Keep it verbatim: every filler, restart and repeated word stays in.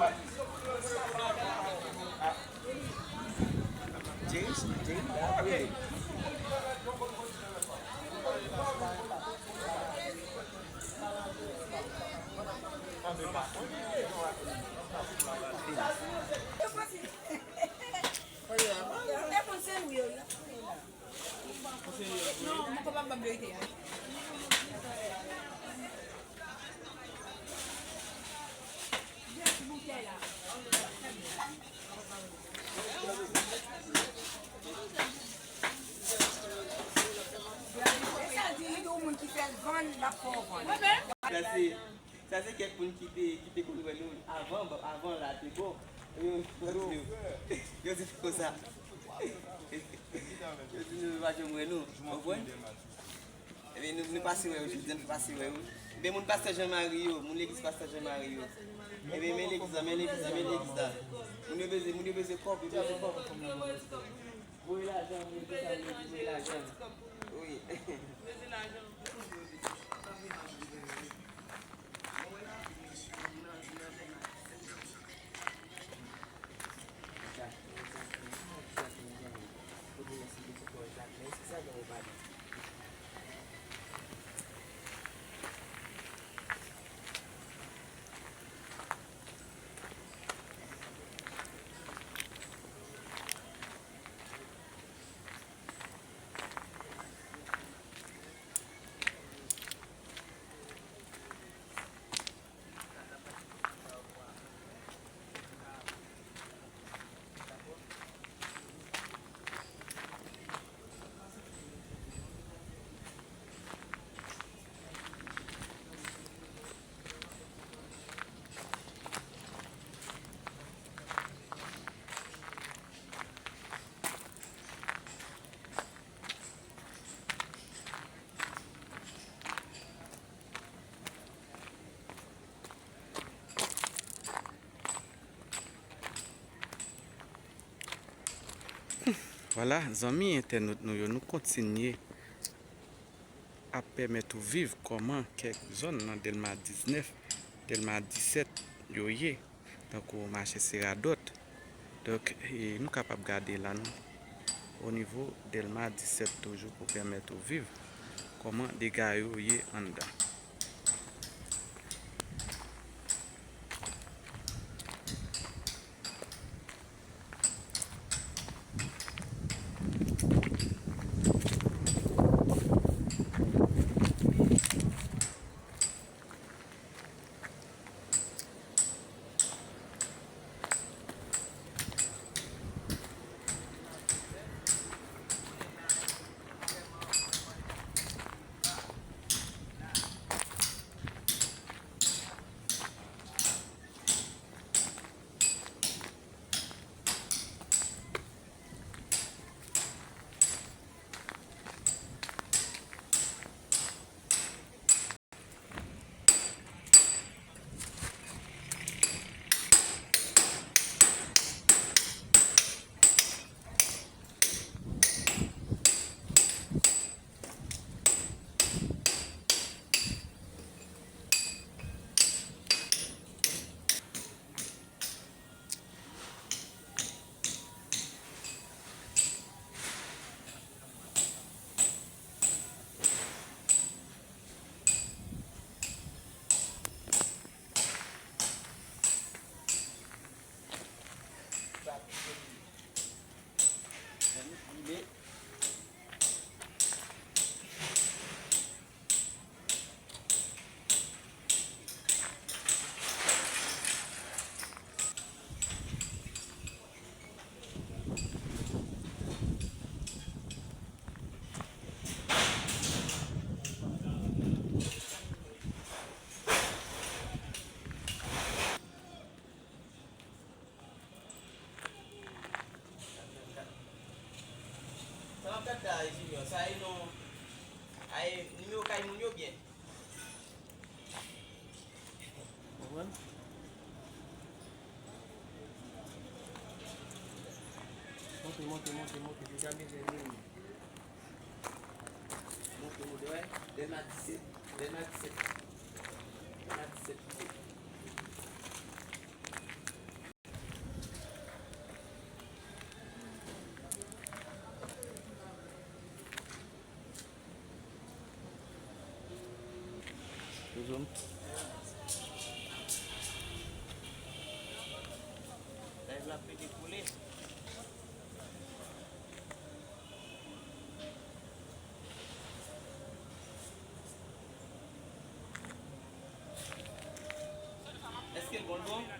E sa di li gen yon moun ki fè l vann, l ap fè w vann. Sa se, sa se kèk moun ki te, ki te konn wè nou avan, avan la te bon. Yo, yo di, yo di konsa. Yo di nou pa janm wè nou. Konprann? Ebyen, nou, nou pase wè yo jodi a, nou pase wè yo. Ebyen, moun pastè Jean Marie yo, moun legliz pastè Jean Marie yo. Ebyen, men legliz la, men legliz la, men legliz la. Moun yo bezwen, moun yo bezwen kòb, yo bezwen kòb. Voye lajan, voye lajan, voye lajan. Wi. Vwala, zanmi entènot nou yo, nou kontinye ap pèmèt ou viv kòman kèk zòn nan Dèlma diznèf, Dèlma disèt yo ye, tankou mache Seradòt. Donk, e, nou kapab gade la, non, o nivo Dèlma disèt toujou pou pèmèt ou viv kòman dega yo ye anndan. Sa w ap gad la, Junior, sa e non, a e nimewo kay moun yo byen? Konprann? Monte, monte, monte, monte, deja bezwen vini. Monte, monte, wè. Dèlma disèt, Dèlma disèt. Dèlma disèt, wi. L ap pete koule. Èske l bon, l bon?